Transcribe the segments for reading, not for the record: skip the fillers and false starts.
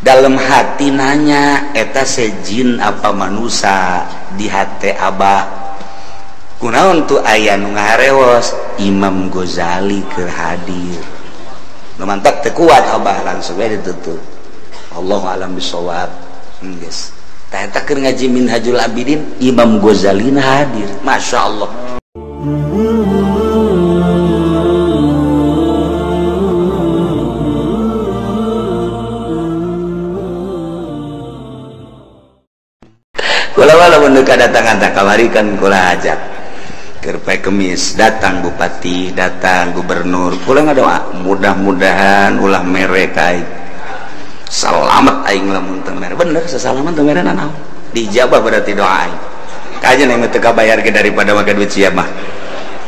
Dalam hati nanya eta sejin apa manusia di hati abah kunaon tuh aya nu ngaharewos Imam Ghazali keur hadir. Nu mantak teu kuat abah langsung we ditutup. Allahu a'lam bishawab. Geus. Tah eta keur ngaji Minhajul Abidin Imam Ghazali hadir. Masya Allah. Kula walaupun kedatangan tak kamarikan kula ajak keur poe Kemis datang bupati, datang gubernur, kula ngadoa mudah-mudahan ulah mere ka aing. Salamet aing lamun teu mere. Bener sasalaman teu mere nanaon. Dijabah berarti doa aing. Kajeun aing teu kabayar ge daripada make duit sia mah.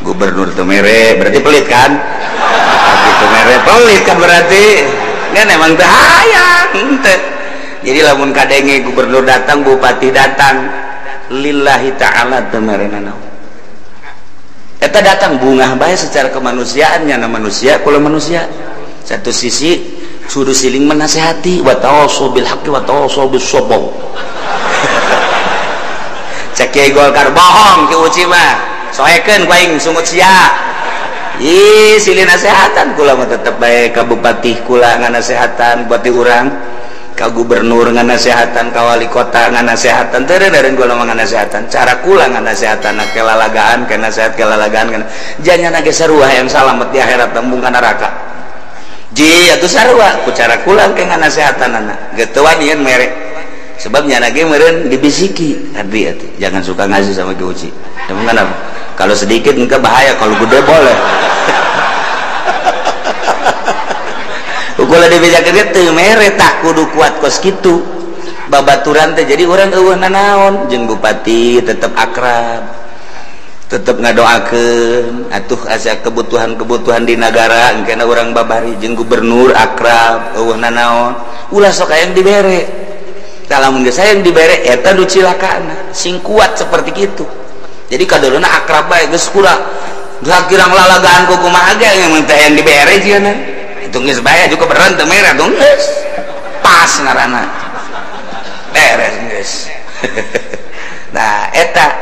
Gubernur teu mere berarti pelit kan? Bupati teu mere pelit kan berarti. Ngan emang teu hayang henteu. Jadi lamun kadenge gubernur datang, bupati datang, lillahi ta'ala teu mere nanaon. Eta datang bungah bae secara kemanusiaan nyana manusia kula manusia. Satu sisi suruh siling menasehati wa tawassaw bil haqqi wa tawassaw bis sabr. Cek Kiai Golkar bohong ki Uci mah. Soekeun ku aing sungut sia. Ih, silih nasehatan kula mah tetep bae ka bupati kula nganasehatan bupati urang. Ka gubernur nganasehatan, ka wali kota nganasehatan, teu eureun kula mah nganasehatan. Cara kula nganasehatan kelalagaan, ke nasehat kelalagaan kana. Janyana ge sarua yang salamet di akhirat tembung ka neraka. Ji atuh sarua ku cara kula ke nganasehatanana. Geutuan yeun mere. Sebab nyana ge meureun dibisiki tadi atuh. Jangan suka ngasih sama Ki Uci. Emang kenapa? Kalau sedikit engke bahaya, kalau gede boleh. Kula dibejakeun teu mere tak kudu kuat kos kitu. Babaturan teh jadi urang eueuh nanaon jeung bupati tetep akrab. Tetep ngadoakeun atuh asa kebutuhan-kebutuhan di nagara engkena urang babari jeung gubernur akrab eueuh nanaon. Ulah sok hayang dibere. Tah lamun geus hayang dibere eta nu cilakana sing kuat seperti kitu. Jadi kadolona akrab bae geus kula. Geus lalagaan ku kumaha ge mun teh hayang dibere jieuna. Itu geus bae juga beren teu merah dong geus pas ngaranna beres geus. Nah eta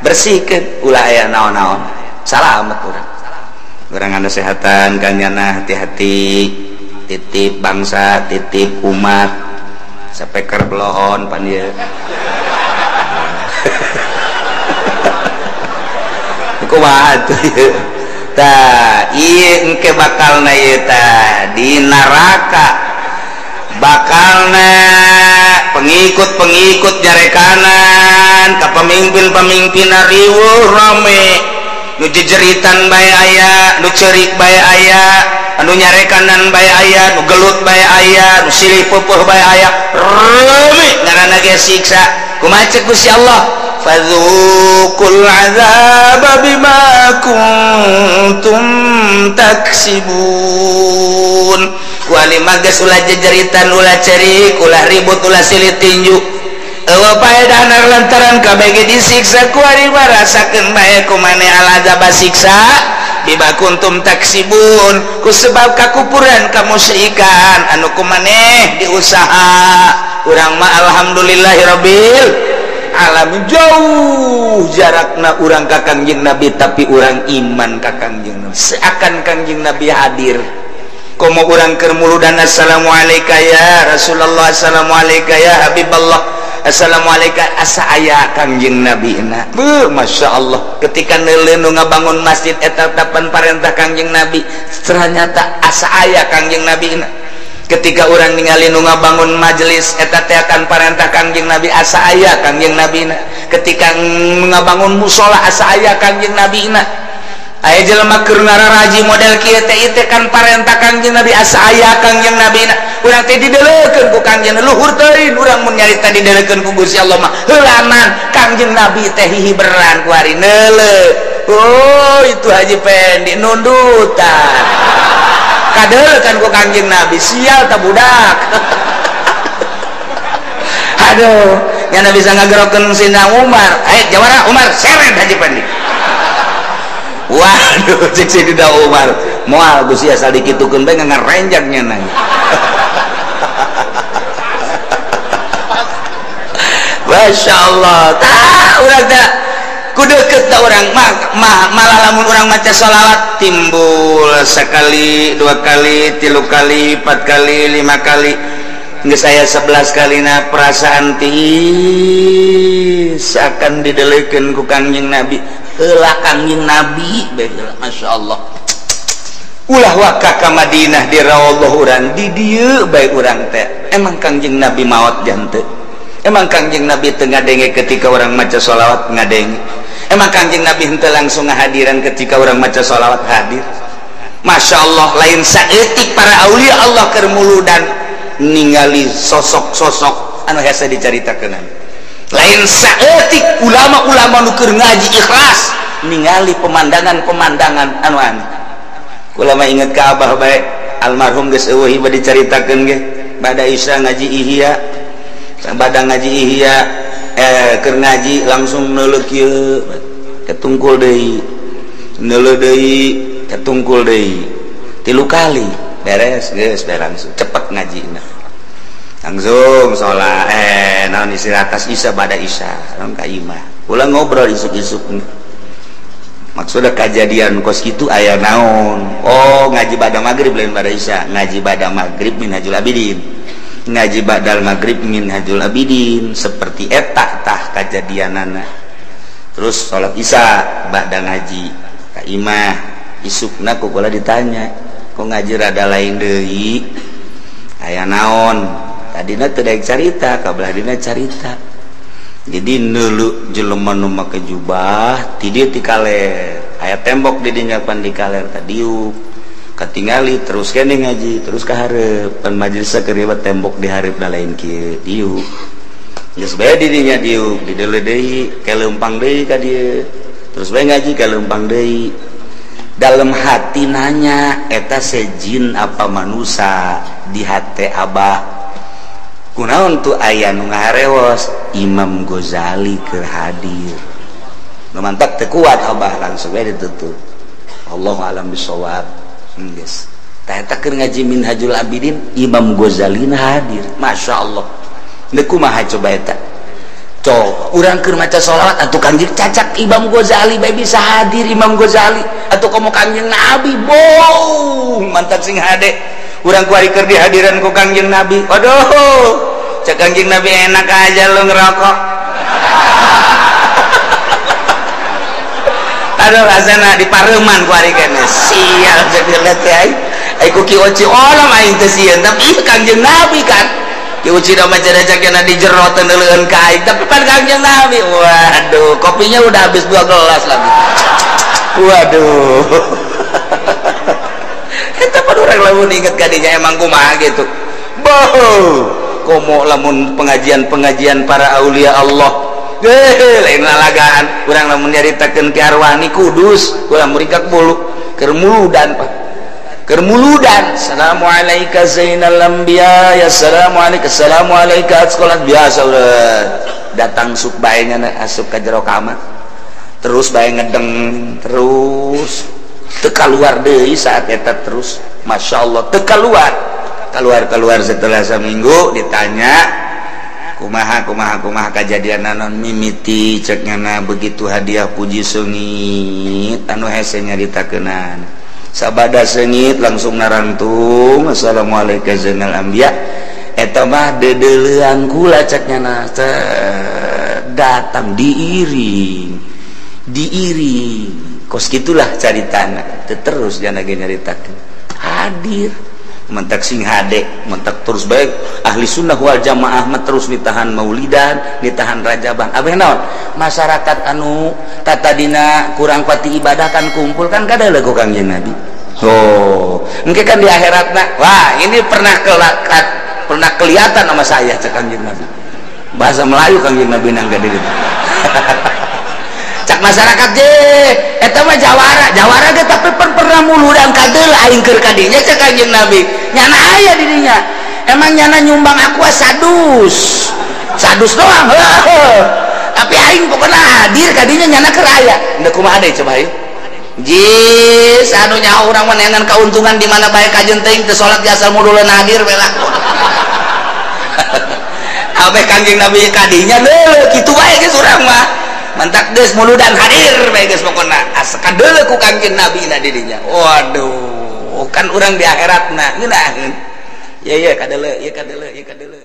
bersihkeun ulah aya naon-naon salamet urang urang ngasehatan ka nyana hati-hati titip bangsa titip umat sapeker belohon pan ieu. Kumaha atuh ieu? Tah ieu engke bakalna ieu tah di neraka bakalna pengikut-pengikut nyarekanan ka pemimpin-pemimpinna riweuh rame nu jejeritan bae aya nu ceurik bae aya anu nyarekanan bae aya nu gelut bae aya nu silih peupeut bae aya rame ngaranna ge siksa kumaha ceuk Gusti Allah fadzuqul azaba bima kuntum taksibun. Kuali magas ulah jejeritan ulah cerik ulah ribut ulah silih tinju eueuh paedahna lantaran kabeh disiksa kuari marasakeun bae kumane alazab siksa bima kuntum taksibun ku sebab kakupuran kamusyrikan anu kumaneh diusaha urang mah alhamdulillahirabbil alamin jauh jarakna urang ka Kangjeng Nabi tapi urang iman ka Kangjeng Nabi seakan Kangjeng Nabi hadir komo urang keur muludan assalamualaikum ya Rasulullah assalamualaikum ya Habiballah assalamualaikum asa aya Kangjeng Nabi na beuh Masya Allah ketika neuleun nu ngabangun masjid eta tapan parentah Kangjeng Nabi ternyata asa aya Kangjeng Nabi na ketika urang ningali nu ngabangun majelis eta teh akan parentah Kangjeng Nabi asa aya Kangjeng Nabi na ketika ngabangun musala asa aya Kangjeng Nabi na aya jelema keur ngararaji model kieu teh ieu kan parentah Kangjeng Nabi asa aya Kangjeng Nabi na urang teh dideulekeun ku Kangjeng luhur teuing urang mun nyarita dideulekeun ku Gusti Allah mah heulanan Kangjeng Nabi teh hihiberan ku ari neuleuh oh itu Haji Pendi nundutan kadeulekeun ku Kangjeng Nabi sial ta budak. Aduh nyana bisa ngagerokeun Sindang Umar ayo jawara Umar seret Haji Pendi. Waduh cek Sidina Umar moal Gusti asal dikitukeun bae ngarenjak nyana. Masya Allah tah urang teh ku deukeut da urang mah malah lamun urang maca sholawat timbul sekali, dua kali, tilu kali, empat kali, lima kali, geus aya 11 kalina perasaan tiis akan didelekeun ku Kangjeng Nabi. Heula Kangjeng Nabi bae heula Masya Allah. Ulah waka ka Madinah di Raudhah urang di dieu bae urang teh. Emang Kangjeng Nabi maot jante? Emang Kangjeng Nabi teu ngadenge ketika urang maca sholawat ngadenge? Emang Kangjeng Nabi henteu langsung ngahadiran ketika urang maca sholawat hadir? Masya Allah lain saeutik para aulia Allah keur muludan ningali sosok-sosok anu hese dicaritakeun. Lain saeutik ulama-ulama nu keur ngaji ikhlas ningali pemandangan-pemandangan anu aneh. Ulama inget ka abah bae almarhum geus eueuh ieu dicaritakeun ge bada Isya ngaji Ihya, bada ngaji Ihya keur ngaji langsung neuleuh kieu ketungkul deui, neuleuh deui ketungkul deui tilu kali beres geus langsung cepet ngajina langsung sholat naon istirahat atas Isya bada Isya naon ka imah ulah ngobrol isuk-isuk maksudnya kejadian kos kitu aya naon. Oh ngaji bada maghrib lain bada Isya, ngaji bada maghrib Minhajul Abidin, ngaji badal maghrib Minhajul Abidin seperti eta tah kajadianana. Terus sholat Isya bada ngaji ka imah isukna ku kula ditanya kok ngaji rada lain deui aya naon tadina teu daek carita kabelah dina carita. Jadi neuleuh jelema nu make jubah ti dieu ti kaler aya tembok di dinya pan di kaler tadiuk katingali terus kene ngaji terus ka hareup pan majelis keur tembok di hareupna lain kieu diuk geus bae di dinya diuk dideuleu deui ka leumpang deui ka dieu terus bae ngaji ka leumpang deui. Dalam hati nanya eta sejin apa manusia di hati abah kunaon tuh aya nu ngaharewos Imam Ghazali keur hadir nu mantak teu kuat abah langsung we ditutup. Allahu alam bisawab. Geus tah eta keur ngaji Minhajul Abidin Imam Ghazali hadir. Masya Allah deuk kumaha coba eta cok urang keur maca sholawat atuh Kangjeng cacak Imam Ghazali bae bisa hadir Imam Ghazali atuh komo Kangjeng Nabi boh mantap sing hade urang kuari keur dihadiran ku Kangjeng Nabi. Aduh cek Kangjeng Nabi enak aja lu ngerokok. Aduh rasana di pareuman kuari kene sial cek lihat teh ai ku Ki Oci olam aing teh sieun tapi Kangjeng Nabi kan Ki Uci da mah cakena di jero teu neuleueun ka aing tapi pan Kangjeng Nabi waduh kopinya udah habis 2 gelas lagi. Waduh eta pan urang lamun inget ka dinya emang kumaha gitu boh komo lamun pengajian-pengajian para aulia Allah lain lalagaan urang lamun nyaritakeun ki arwani kudus urang muringkak bulu keur muludan Pak kermuludan assalamualaikum zainal anbiya ya assalamualaikum assalamualaikum sekolah biasa udah datang sup bae nya asup ka jero kamar terus bae ngedeng terus teu kaluar deui saat eta terus Masya Allah teu kaluar keluar setelah seminggu ditanya kumaha kumaha kumaha kajadian naon mimiti cek nyana begitu hadiah puji seungit anu hese nyaritakeunana sabada seungit langsung narantung assalamualaikum zainal anbiya eta mah deudeulean kula cek nyana datang diiring diiring kos kitulah caritana terus jana ge nyaritakeun hadir mentak sing hade mentak terus baik ahli sunnah wal jamaah mah terus ditahan maulidan ditahan rajaban abeh naon masyarakat anu tatadina kurang pati ibadah kan kumpul kan kada ku Kangjeng Nabi. Oh engke kan di akhiratna wah ini pernah pernah kelihatan sama saya cek Kangjeng Nabi bahasa Melayu Kangjeng Nabi nang gede gitu. Cak masyarakat je eta mah jawara jawara ge tapi pernah muludan kadeul aing keur ka dinya cek Kangjeng Nabi nyana aya di dinya emang nyana nyumbang aku sadus sadus doang heuh tapi aing pokona hadir ka dinya nyana keur aya endek kumaha deui coba ieu jis anu nyaho urang mah neangan kauntungan di mana bae kajeun teuing teu salat ge asal muludan hadir we lah. Abeh Kangjeng Nabi kadinya deuleu kitu bae geus urang mah. Mantak geus muludan hadir bae geus pokona. Asa kadeuleu ku Kangjeng Nabi na didinya. Waduh, kan urang di akhiratna ngeunaheun. Ya ya kadeuleu, ieu kadeuleu, ieu kadeuleu.